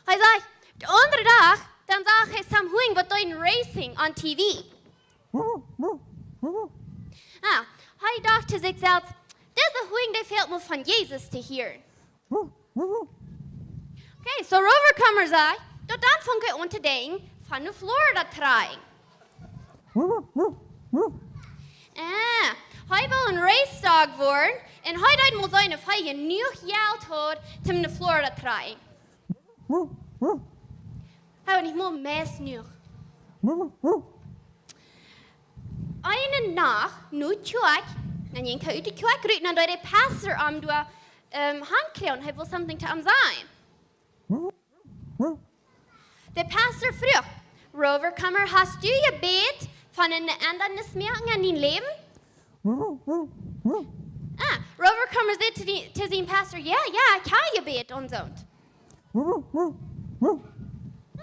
Hee sajcht, dän aundren Dach, dan sach hee some Hunj waut deeden racing on T V. Ah, hee docht to sikj selfst, dise Hunj, dee fält mie von Jesus to hieren. Okay, so Rovercomer sajcht, daut dan funk hee aun to denkjen von no Florida trakjen. Ah, hee well een race dog woaren un hee deed mol seenen, auf hee jenuach Jelt haud, om no Florida trakjen. Hee haud nich mol meist jenuach. Eene Nacht, no Kjoakj, dan jinkj hee ut de Kjoakj rut, dan deed de Pastor am doa, ähm, hankjrieen, hee well something to am sajen. De Pastor fruach, "Rovercomer, hast du jebät von eene Endrunk moaken en dien Läwen?" Ah, Rovercomer säd to dee, to sien Pastor, "Jo, jo, ekj hab jebät un soo."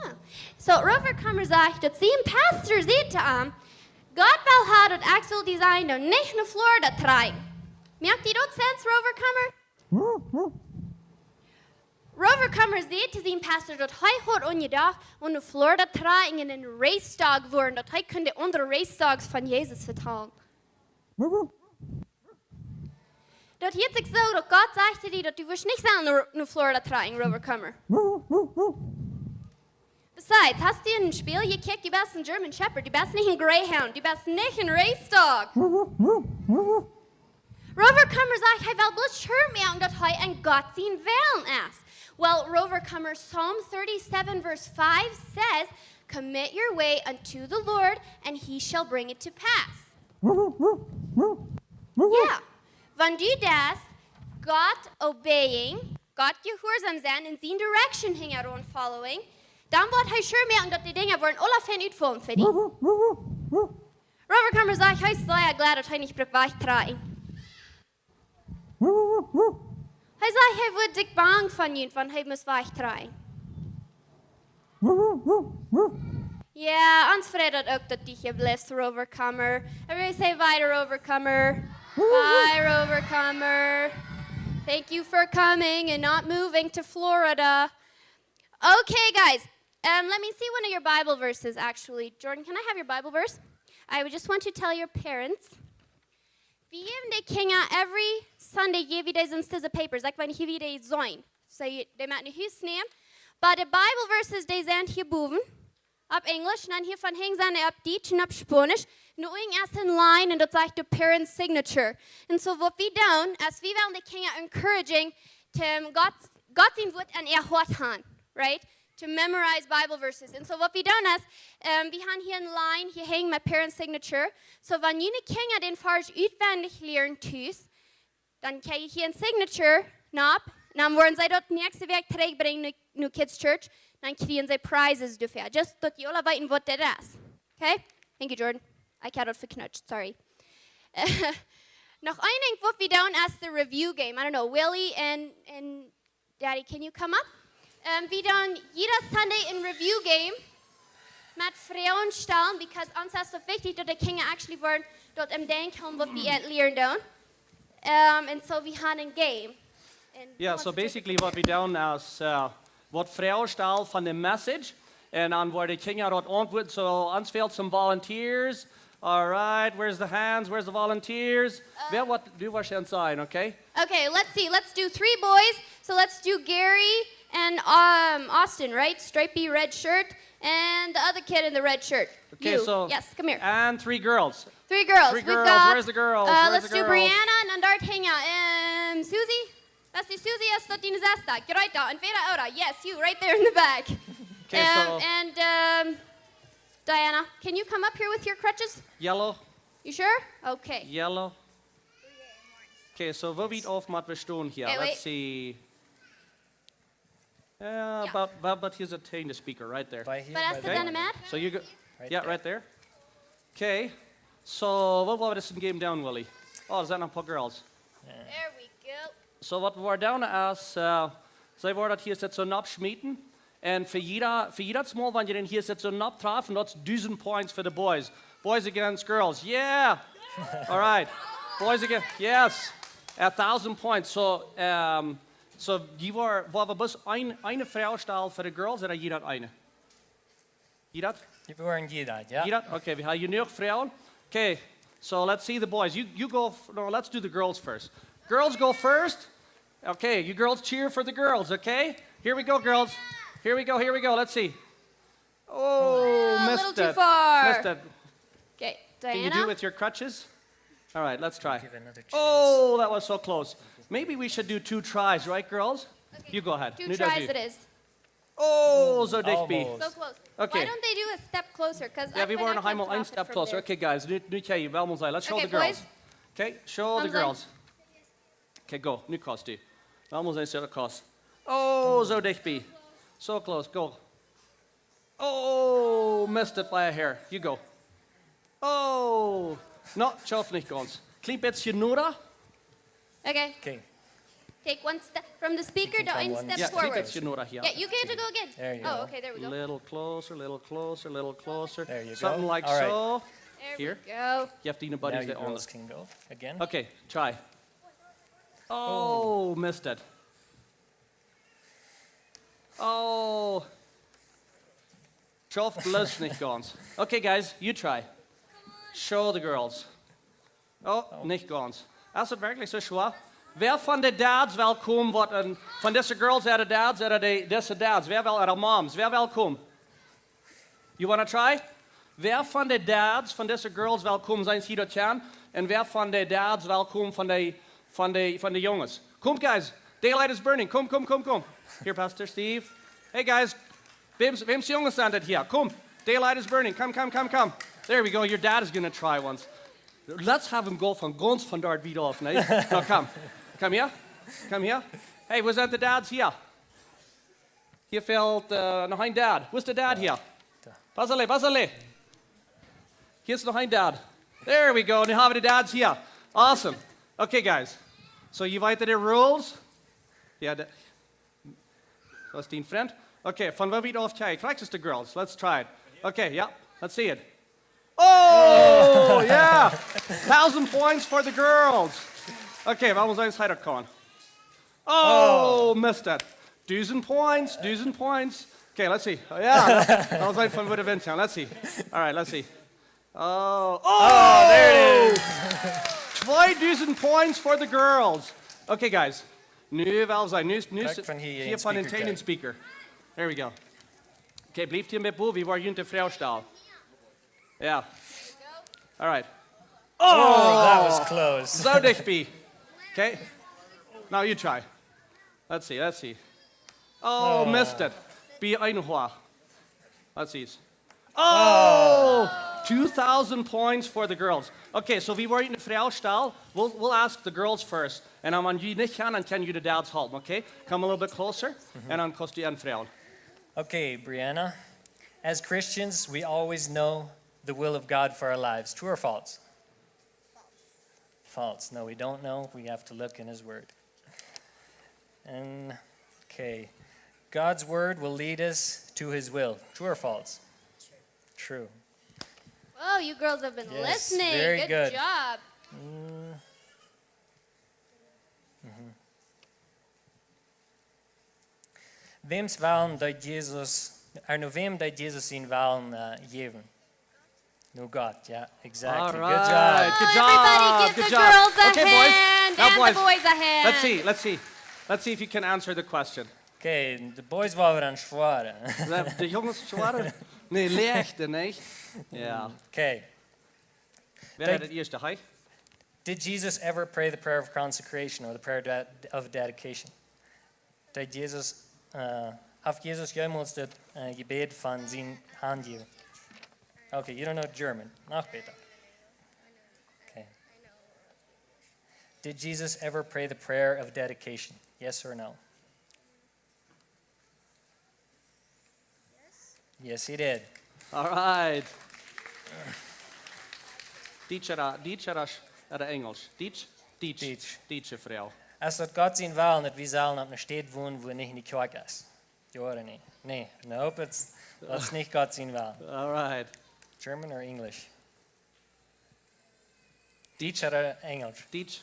Ah. So, Rovercomer sajcht daut sien Pastor säd to am, "Gott well haben daut ekj saul die sajen, daut nich no Florida trakjen." Moakt die daut sense, Rovercomer? Rovercomer säd to sien Pastor daut hee haud aunjedocht, om no Florida trakjen un een race dog woaren, daut hee kunn de aundre race dogs von Jesus vetalen. Daut hieet sikj soo, daut Gott sajcht to die, daut du woascht nich sellen no, no Florida trakjen, Rovercomer. Bie Seit, hast du een Spiel jekjikjt? Du best een German Shepherd, du best nich een Greyhound, du best nich een Race Dog. Rover Comer sajcht, hee well bloos sure moaken daut hee en Gott sien Wellen es. Well, Rover Comer, Psalm thirty-seven verse five says, "Commit your way unto the Lord, and he shall bring it to pass." Jo, wan du deist Gott obeying, Gott jehuarsom sennen un sien direction hinjaraun following, dan woat hee sure moaken daut de Dinja woaren aula fein utfaulen fa die. Rover Comer sajcht, hee es sea glad daut hee nich brukt wajchtrakjen. Hee sajcht, hee woat sikj bang von junt, wan hee must wajchtrakjen. Jo, ons freit daut uk daut du hia blifst, Rover Comer. Everybody say bye to Rover Comer. Bye, Rover Comer. Thank you for coming and not moving to Florida. Okay, guys, um, let me see one of your Bible verses, actually. Jordan, can I have your Bible verse? I would just want to tell your parents. Wie jäwen de Kjinja every Sunday, jäw wie dee soone papers, like, wan hia wie dee seenen. So, you, dee motten no Hus nämen. But de Bible verses, dee sent hia bowen, opp Enjlisch, un dan hia von hinjen sent dee opp Dietsch un opp Spaunisch. Un doa unjen es een line un daut sajcht de parent signature. Un so waut wie doonen, es wie wellen de Kjinja encouraging to Gott, Gott sien Wuat en äa Hoat haben, right? To memorize Bible verses. Un so waut wie doonen es, ähm, wie haben hia een line, hia henjt mien parent signature. So wan june Kjinja dän Varsch utwendich lieren tus, dan kjrie jie hia een signature nopp, un dan woaren see daut näakjste Wäakj trigjbrinjen no, no Kids Church, dan kjrieen see prizes doafäa. Just daut jie aula weeten waut daut es. Okay? Thank you, Jordan. Ekj haud daut veknutscht, sorry. Noch een Dinkj waut wie doonen es de review game. I don't know, Willie and, and Daddy, can you come up? Ähm, wie doonen jieda Sunday een review game met Froagen stalen, because ons es daut wichtich daut de Kjinja actually woaren daut em Denkj haben waut wie an lieren doonen. Ähm, un so wie haben een game. Un Yeah, so basically waut wie doonen es, äh, waut Froagen stalen von de message. Un dan woaren de Kjinja daut auntwuaden. So, ons fält some volunteers. All right, where's the hands? Where's the volunteers? Wäa woat, du woascht sennen, okay? Okay, let's see. Let's do three boys. So let's do Gary and, um, Austin, right? Stripy red shirt. And the other kid in the red shirt. Okay, you. So, yes, come here. And three girls. Three girls. Three girls. We've got, where's the girls? Uh, where's let's the do girls? Brianna and Andartenia and Susie. Best Susie es daut diene Sesta. Greta, entweder oder. Yes, you, right there in the back. Okay, um, so and, um, Diana, can you come up here with your crutches? Yellow. You sure? Okay. Yellow. Okay, so woo wiet auf motten wie stonen hia? Okay, let's wait. See. Yeah, yeah. About, about, about here's a thing, the speaker right there. By here, but by the one. So you go, right, yeah, there. Right there. Okay. So, waut woa wie disen game doonen, Willie? Oh, doa sent noch een poa girls. Yeah. There we go. So, waut wie doonen es, äh, see woaren daut hia soo nopp schmieten. Un fa jieda, fa jiedet Mol, wan jie dän hia soo nopp träfen, daut es dusent points for the boys. Boys against girls, yeah! All right. Boys against, yes. A thousand points. So, ähm, so, dee woa, woa wie bloos een, eene Froag stalen fa de girls, ooda jiedet eene? Jiedet? Dee woaren jiedet, jo. Jiedet? Okay, wie haben jenuach Froagen. Okay, so let's see the boys. You, you go, f-, no, let's do the girls first. Girls go first. Okay, you girls cheer for the girls, okay? Here we go, girls. Here we go, here we go. Let's see. Oh, missed it. A little too far. Missed it. Okay, Diana? Can you do it with your crutches? All right, let's try. Give another chance. Oh, that was so close. Maybe we should do two tries, right, girls? Okay. You go ahead. Two tries it is. Oh, so dicht bie. Almost. So close. Okay. Why don't they do a step closer? 'Cause yeah, I feel like I can't drop it from there. We woaren noch eemol een step closer. Okay, guys, nu, nu kjrie jie, well, Mosai, let's show the girls. Okay, boys. Okay, show the girls. Come on. Okay, go. Nu kaust du. Well, Mosai, soo kaust. Oh, so dicht bie. So close, go. Oh, missed it by a hair. You go. Oh, no, schauft nich gaunz. Kjlien bät noda. Okay. Okay. Take one step from the speaker, you can come one step forward. Yeah, kjlien bät noda hia. Yeah, you get to go again. There you go. Oh, okay, there we go. Little closer, little closer, little closer. There you go. Something like so. All right. Here. There we go. You have to, you know, buddies, now you girls can go again. Okay, try. Oh, missed it. Oh. Schauft bloos nich gaunz. Okay, guys, you try. Show the girls. Oh, nich gaunz. Es daut werkjlich soo schwoa? Wäa von de Dads well komen, waut een, von dise Girls, äare Dads, äare de-, dise Dads? Wäa well, äare Moms? Wäa well komen? You wanna try? Wäa von de Dads von dise Girls well komen seenen, see daut jie? Un wäa von de Dads well komen von de, von de, von de Junges? Komt, guys. Daylight is burning. Komt, komt, komt, komt. Here, Pastor Steve. Hey, guys. Wäms, wäms Junges sent daut hia? Komt. Daylight is burning. Come, come, come, come. There we go. Your dad is gonna try once. Let's have him go von gaunz von doa wiet auf, ne? No, come. Come here. Come here. Hey, wua sent de Dads hia? Hia fält, äh, noch een Dad. Wua es de Dad hia? Pásale, pásale. Hia es noch een Dad. There we go. Nu haben wie de Dads hia. Awesome. Okay, guys. So, jie weeten de rules. Jo, de, daut es dien Frint. Okay, von wua wie opp kjikjen? Krakjt aus de Girls. Let's try it. Okay, yeah. Let's see it. Oh, yeah. Thousand points for the girls. Okay, waut mott eena hia komen? Oh, missed it. Dusent points, dusent points. Okay, let's see. Oh, yeah. Waut mott eena von wua de Wint komen? Let's see. All right, let's see. Oh, oh, there it is. Twee dusent points for the girls. Okay, guys. Nu well sennen. Nu, nu, hia von dän Speaker. There we go. Okay, blieft hia met bie. Wie woaren junt de Froag stalen. Yeah. All right. Oh, that was close. So dicht bie. Okay. Now you try. Let's see, let's see. Oh, missed it. Bie een Hoa. Let's see. Oh, two thousand points for the girls. Okay, so wie woaren de Froag stalen. We'll, we'll ask the girls first. And wan jie nich kjennen, dan kjenn jie de Dads halpen, okay? Come a little bit closer, and dan kaust du aunfroagen. Okay, Brianna. As Christians, we always know the will of God for our lives. True or false? False. No, we don't know. We have to look in His Word. And, okay. God's Word will lead us to His will. True or false? True. Whoa, you girls have been listening. Yes, very good. Good job. Mm. Mm-hmm. Wäms Wellen deed Jesus, or no wäm deed Jesus sienen Wellen, äh, jäwen? No Gott, yeah, exactly. All right. Good job. Good job. Everybody give the girls a hand and the boys a hand. Okay, boys. Now, boys. Let's see, let's see. Let's see if you can answer the question. Okay, de Boys woaren schwoa. De, de Junges schwoa? Nä, leichta, nä? Yeah. Okay. Wäa haft daut ieeschte? Hee? Did Jesus ever pray the prayer of consecration or the prayer of de-, of dedication? Deed Jesus, äh, haft Jesus jemols daut, äh, Jebäd von sien hanjäwen? Okay, you don't know German. Noch bäta. Okay. Did Jesus ever pray the prayer of dedication? Yes or no? Yes, he did. All right. Dietsch ooda, Dietsch ooda, ooda Enjelsch? Dietsch? Dietsch. Dietsch. Dietsche Froag. Es daut Gott sien Wellen, daut wie sellen opp eene Städ wonen, wua nich enne Kjoakj es? Jo ooda nä? Nä. Nope, it's, daut es nich Gott sien Wellen. All right. German or English? Dietsch ooda Enjelsch? Dietsch.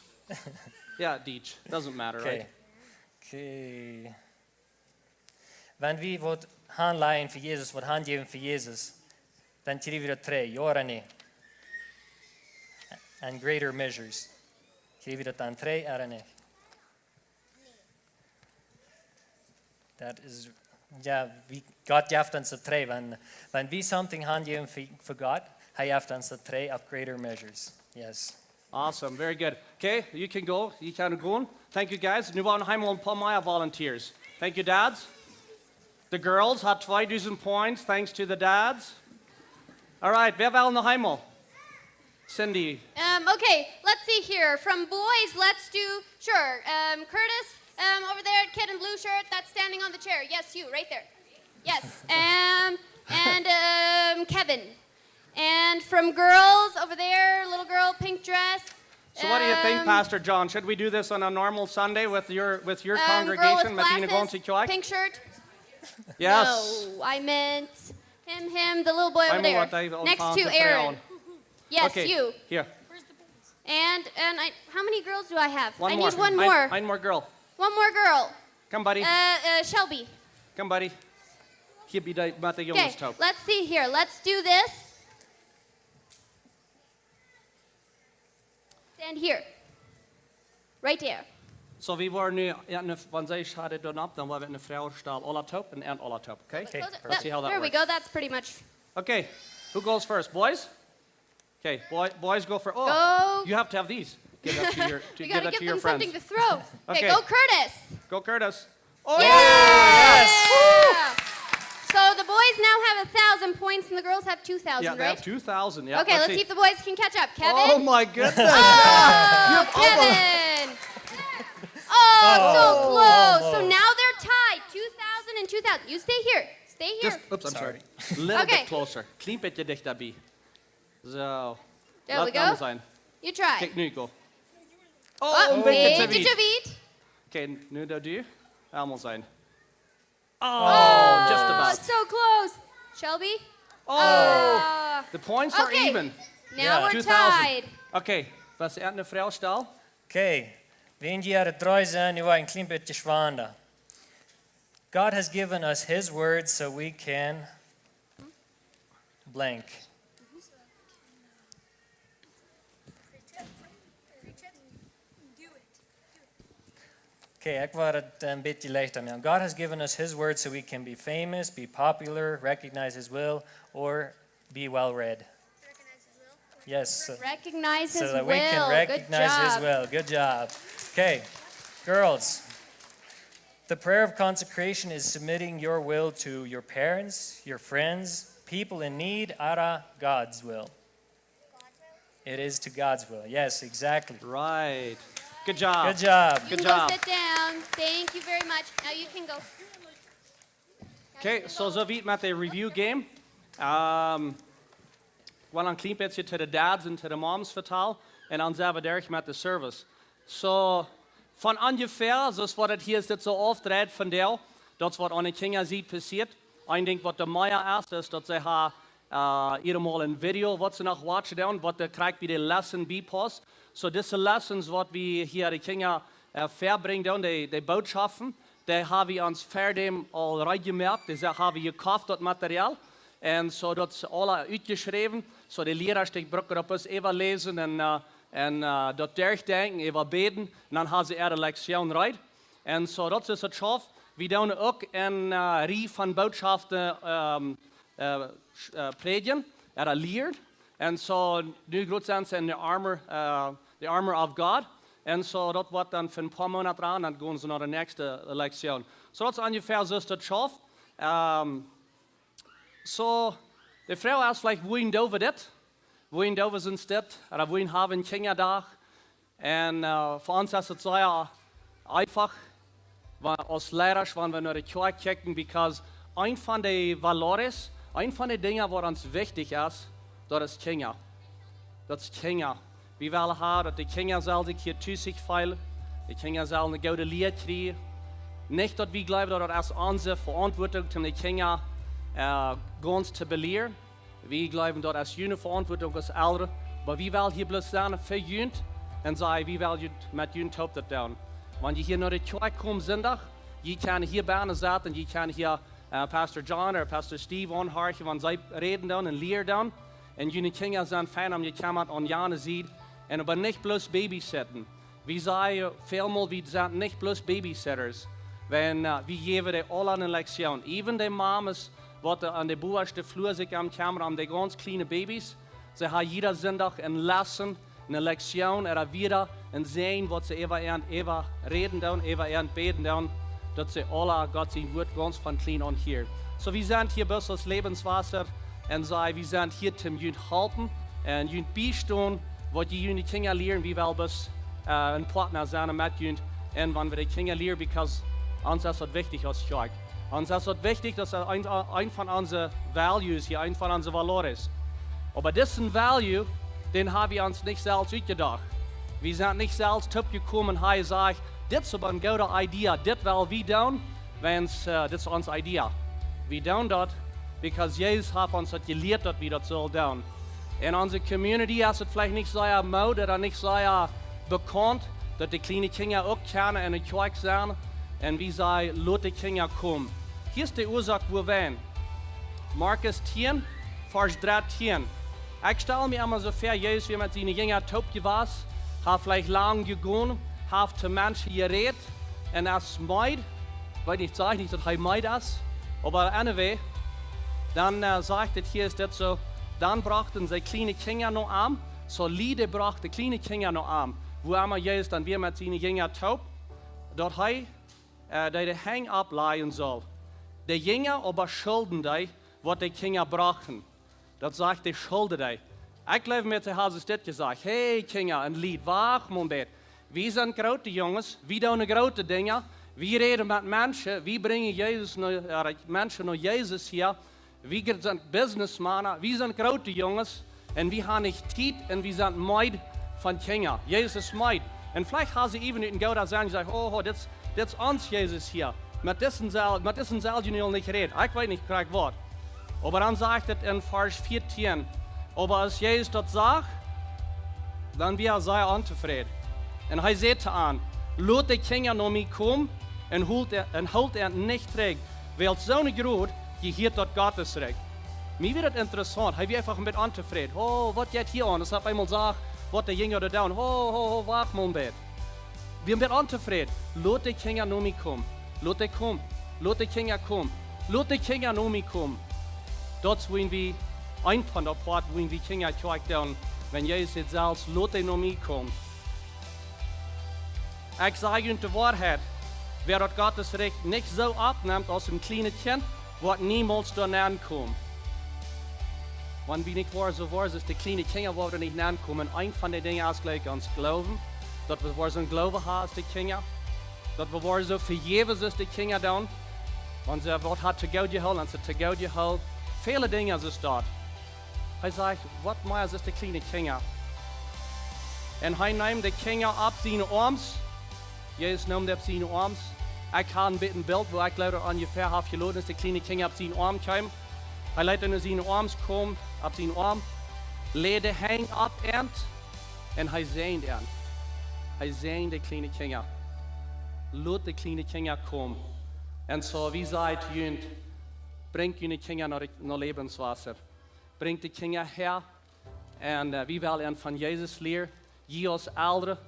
Yeah, Dietsch. Doesn't matter, right? Okay. Okay. Wan wie waut hanläajen fa Jesus, waut hanjäwen fa Jesus, dan kjrie wie daut trigj, jo ooda nä? And greater measures. Kjrie wie daut dan trigj, ooda nä? That is, yeah, we, Gott jeft ons daut trigj. Wan, wan wie something hanjäwen fa, fa Gott, hee jeft ons daut trigj opp greater measures. Yes. Awesome, very good. Okay, you can go. You can go. Thank you, guys. Nu woaren wie noch eemol een poa mea volunteers. Thank you, dads. The girls had twee dusent points, thanks to the dads. All right, wäa well noch eemol? Cindy. Um, okay, let's see here. From boys, let's do, sure. Um, Curtis, um, over there, kid in blue shirt, that's standing on the chair. Yes, you, right there. Yes. Um, and, um, Kevin. And from girls over there, little girl, pink dress. So what do you think, um, Pastor John? Should we do this on a normal Sunday with your, with your congregation, um, girl with glasses, pink shirt? Yes. No, I meant him, him, the little boy over there. Next to Aaron. Yes, you. Okay, here. And, and I, how many girls do I have? One more. I need one more. Ein, ein more girl. One more girl. Come, buddy. Uh, uh, Shelby. Come, buddy. Hia bie de, bie de Junges toop. Okay, let's see here. Let's do this. Stand here. Right there. So, wie woaren nu, jo, ne, wan see schaden dan opp, dan woa wie ne Froag stalen, aula toop un, un aula toop, okay? Okay, let's see how that works. There we go. That's pretty much Okay, who goes first? Boys? Okay, boy, boys go first. Oh, you have to have these. Give that to your, to, give that to your friends. We gotta give them something to throw. Okay, go Curtis. Go Curtis. Oh, yes! So the boys now have a thousand points and the girls have two thousand, right? Yeah, they have two thousand. Yeah, okay, let's see if the boys can catch up. Kevin? Oh my goodness. Oh, Kevin. Oh, so close. So now they're tied. Two thousand and two thousand. You stay here. Stay here. Just, oops, I'm sorry. A little bit closer. Kjlien bät dichta bie. So. There we go. You try. Kjikj, nu go. Oh, een bät to wiet. Okay, nu doa du. Elmo sien. Oh, just about. So close. Shelby? Oh, the points are even. Now we're tied. Okay, waut es de Froag? Okay, wan jie dree sent, jie woaren een kjlien bät schwanda. God has given us his word so we can blank. Okay, ekj woa daut een bät leichta moaken. God has given us his word so we can be famous, be popular, recognize his will, or be well read. Yes. Recognize his will. So that we can recognize his will. Good job. Okay, girls. The prayer of consecration is submitting your will to your parents, your friends, people in need, or God's will. It is to God's will. Yes, exactly. Right. Good job. Good job. You can go sit down. Thank you very much. Now you can go. Okay, so, so wiet met de review game. Um, well, een kjlien bät to de dads un to de moms vetalen. Un dan sent wie derch met de service. So, von onjefäa, soo aus waut et hia es, dit soo oft rät von däm, daut waut aun de Kjinja sied passieet. Een Dinkj waut doa mea es, es daut see ha, äh, eenjemol een Video, waut see noch watchen doonen, waut doa krakjt bie de Lesson biepaust. So, dise Lessons, waut wie hia de Kjinja, äh, väabrinjen doonen, dee, dee Bootschoften, dee ha wie ons ver däm aul reed jemoakt, dee ha wie jekoft, daut Material. Un soo daut es aula utjeschräwen, soo de Liera, dee brucken daut bloos äwa läsen un, äh, un, äh, daut derchdenkjen, äwa bäden, un dan ha see äare Lektion reed. Un soo daut es daut Schaufen. Wie doonen uk eene, äh, Rieej von Bootschoften, ähm, äh, sch-, äh, prädjen, ooda lieren. Un soo nu krakjt sent see en de Armor, äh, the Armor of God. Un soo daut woat dan fa een poa Moonat aun, dan gonen see no de näakjste Lektion. So daut es onjefäa soo aus daut schauft. Ähm, So, de Froag es veleicht, wuarom doo wie dit? Wuarom doo wie soont dit? Ooda wuarom ha wie een Kjinjadach? Un, äh, fa ons es et sea eefach, wan, aus Liera, wan wie no de Kjoakj kjikjen, because eent von de valores, eent von de Dinja, waut ons wichtich es, daut es Kjinja. Daut es Kjinja. Wie wellen haben, daut de Kjinja sellen sikj hia tus feelen. De Kjinja sellen eene goode Lia kjrieen. Nich daut wie jleewen, daut et es onse Veauntwuatunk, om de Kjinja, äh, gaunz to belieren. Wie jleewen, daut es june Veauntwuatunk aus Elren. Oba wie wellen hia bloos sennen fa junt un sajen, wie wellen junt, met junt toop daut doonen. Wan jie hia no de Kjoakj komen Sindach, jie kjennen hia bennen sitten, jie kjennen hia, äh, Pastor John ooda Pastor Steve aunhorchen, wan see räden doonen un lieren doonen. Un june Kjinja sent fein aunjekjemmat aun jane Sied. Un oba nich bloos babysitten. Wie sajen välmol, wie sent nich bloos babysitters. Wan, äh, wie jäwen dee aula eene Lektion. Even de Mamas, waut doa aun de bowaschte Flua sikj aum kjemren, aun de gaunz kjliene Babys. See haben jieda Sindach eene Lesson, eene Lektion, ooda wada een Säajen, waut see äwa an, äwa räden doonen, äwa an bäden doonen, daut see aula Gott sien Wuat gaunz von kjlien aun hieren. So, wie sent hia bloos aus Lebenswasser un sajen, wie sent hia om junt halpen un junt biestonen, waut jie june Kjinja lieren, wie wellen bloos, äh, een Partner sennen met junt. Un wan wie de Kjinja lieren, because ons es daut wichtich aus Kjoakj. Ons es daut wichtich, daut es een, een von onse values hia, een von onse valores. Oba disen value, dän haben wie ons nich selfst utjedocht. Wie sent nich selfst toopjekomen un haben jesajcht, dit es oba eene goode Idee, dit wellen wie doonen, wiels, äh, dit es onse Idee. Wie doonen daut, because Jesus haft ons daut jelieet, daut wie daut sellen doonen. En onse community es et veleicht nich sea Mood ooda nich sea bekaunt, daut de kjliene Kjinja uk kjennen en de Kjoakj sennen. Un wie sajen, lot de Kjinja komen. Hia es de Uasoak, wuarom. Markus tieen, Varsch drettieen. Ekj stal mie emma soo väa, Jesus wia met siene Jinja toop jewast, haft veleicht lang jegonen, haft to Menschen jerät un es meed. Weet nich, saj nich, daut hee meed es. Oba anyway, Dan, äh, sajcht et hia, es daut soo, dan brochten see kjliene Kjinja no am. Soo Lied brochten kjliene Kjinja no am, wua emma Jesus dan wia met siene Jinja toop, daut hee, äh, dee de Henj opplajen sull. De Jinja oba schulden dee, waut de Kjinja brochten. Daut sajcht, dee schulden dee. Ekj jleew, met see hauden dit jesajcht: Hey Kjinja un Lied, wacht mol een bät. Wie sent groote Junges, wie doonen groote Dinja, wie räden met Menschen, wie brinjen Jesus no, äh, Menschen no Jesus hia, wie ge-, sent Businessmana, wie sent groote Junges, un wie haben nich Tiet un wie sent meed von Kjinja. Jesus es meed. Un veleicht haben see even nich een gooden Senn jesajcht: Oh, oh, dit es, dit es ons Jesus hia. Met disen sell, met disen sell jie nu nich räden. Ekj weet nich krakjt waut. Oba dan sajcht et en Varsch vieetieen: Oba aus Jesus daut sach, dan wia hee sea ontofräd. Un hee säd to an: Lot de Kjinja no mie komen un hoolt an, un hoolt an nich trigj, wiels soone Jrod jehieet daut Gottes Rikj. Mie wia daut interessaunt. Hee wia eefach een bät ontofräd. Oh, waut jeit hia aun? Daut opp eemol sach, waut de Jinja doa doonen. Ho, ho, ho, wacht mol een bät. Wia een bät ontofräd. Lot de Kjinja no mie komen. Lot dee komen. Lot de Kjinja komen. Lot de Kjinja no mie komen. Daut es, woo wie een von daut Poat, woo wie Kjinja Kjoakj doonen, wan Jesus sajcht selfst: Lot dee no mie komen. Ekj saj junt de Woarheit: Wäa daut Gottes Rikj nich soo oppnemt aus een kjlienet Kjint, woat niemols doa nenkomen. Wan wie nich woaren soo woaren aus de kjliene Kjinja, woa wie nich nenkomen. Eent von de Dinja es jlikj ons Gloowen, daut wie woaren soon Gloowen haben aus de Kjinja, daut wie woaren soo vejäwen aus de Kjinja doonen. Wan see waut haben to goot jehoolen, dan haben see to goot jehoolen. Väle Dinja es daut. Hee sajcht: Waut mea aus de kjliene Kjinja. Un hee neem de Kjinja opp siene Oarms. Jesus neem dee opp siene Oarms. Ekj hab een bät een Bilt, woo ekj jleew daut onjefäa haft jeloten, aus de kjliene Kjinja opp sienen Oarm kjeemen. Hee leet an siene Oarms komen, opp sienen Oarm, läd de Henj opp an un hee säajend an. Hee säajend de kjliene Kjinja. Lot de kjliene Kjinja komen. Un soo, wie sajen to junt: Brinjt june Kjinja no, no Lebenswasser. Brinjt de Kjinja häa. Un, äh, wie wellen an von Jesus lieren. Jie aus Elren,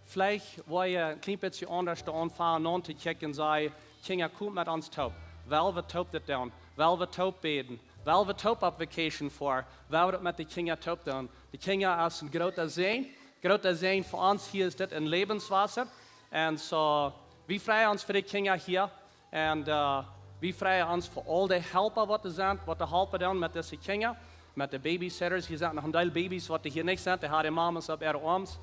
veleicht woa jie een kjlien bät aundasch doa aunfangen, aun to kjikjen, sajen: Kjinja, komt met ons toop. Well wie toop dit doonen? Well wie toop bäden? Well wie toop opp vacation foaren? Well wie daut met de Kjinja toop doonen? De Kjinja es een groota Säajen. Groota Säajen fa ons hia es dit en Lebenswasser. Un soo, wie freien ons fa de Kjinja hia. Un, äh, wie freien ons fa aul de Helpa waut doa sent, waut doa halpen doonen met dise Kjinja, met de babysitters. Hia sent noch een Deel Babys waut hia nich sent, dee haben Mamas opp äare Oarms.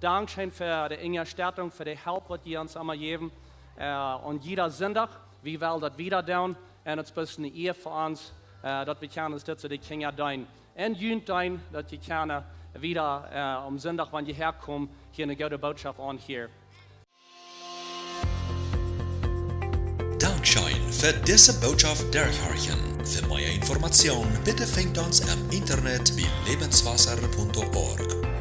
Dankscheen fa de Unjastettunk, fa de Help waut jie ons emma jäwen, äh, aun jieda Sindach. Wie wellen daut wieda doonen. Un et es bloos eene Ea fa ons, äh, daut wie kjennen ons dit soo de Kjinja deenen. Un junt deenen, daut jie kjennen wieda, äh, aum Sindach, wan jie häakomen, hia eene goode Bootschoft aunhieren. Dankscheen fa dise Bootschoft derchhorchen. Fa mea Information, bitte finjt ons em Internet bie lebenswasser punkt org.